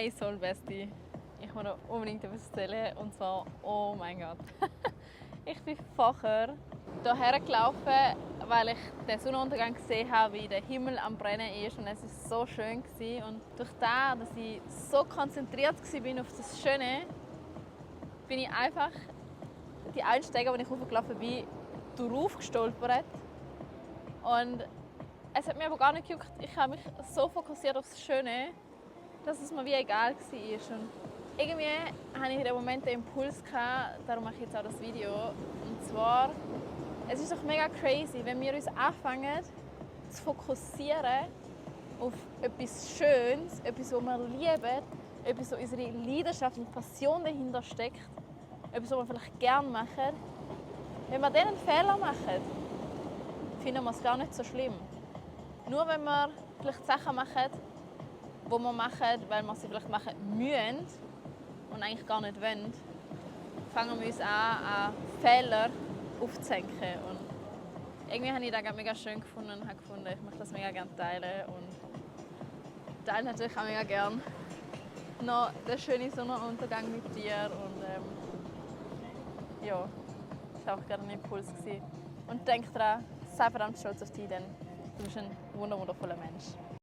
Hey Soul Bestie, ich muss dir unbedingt etwas erzählen. Und zwar, oh mein Gott. Ich bin vorher hierher gelaufen, weil ich den Sonnenuntergang gesehen habe, wie der Himmel am Brennen ist. Und es war so schön. Und durch das, dass ich so konzentriert war auf das Schöne, bin ich einfach die Einsteiger, die ich hochgelaufen bin, darauf gestolpert. Und es hat mir aber gar nicht gejuckt. Ich habe mich so fokussiert auf das Schöne, dass es mir wie egal war. Und irgendwie hatte ich in dem Moment den Impuls, darum mache ich jetzt auch das Video. Und zwar, es ist doch mega crazy, wenn wir uns anfangen zu fokussieren auf etwas Schönes, etwas, was wir lieben, etwas, wo unsere Leidenschaft und Passion dahinter steckt, etwas, was wir vielleicht gerne machen. Wenn wir dann einen Fehler machen, finden wir es gar nicht so schlimm. Nur wenn wir vielleicht Sachen machen, die wir machen, weil wir sie vielleicht machen müssen und eigentlich gar nicht wollen, fangen wir uns an Fehler aufzuhängen. Und irgendwie habe ich das mega schön gefunden und habe gefunden, ich möchte das mega gerne teilen. Und teile natürlich auch mega gerne noch den schönen Sonnenuntergang mit dir. Und ja, das war auch gerade ein Impuls. Und denk daran, sei verdammt stolz auf dich, denn du bist ein wundervoller Mensch.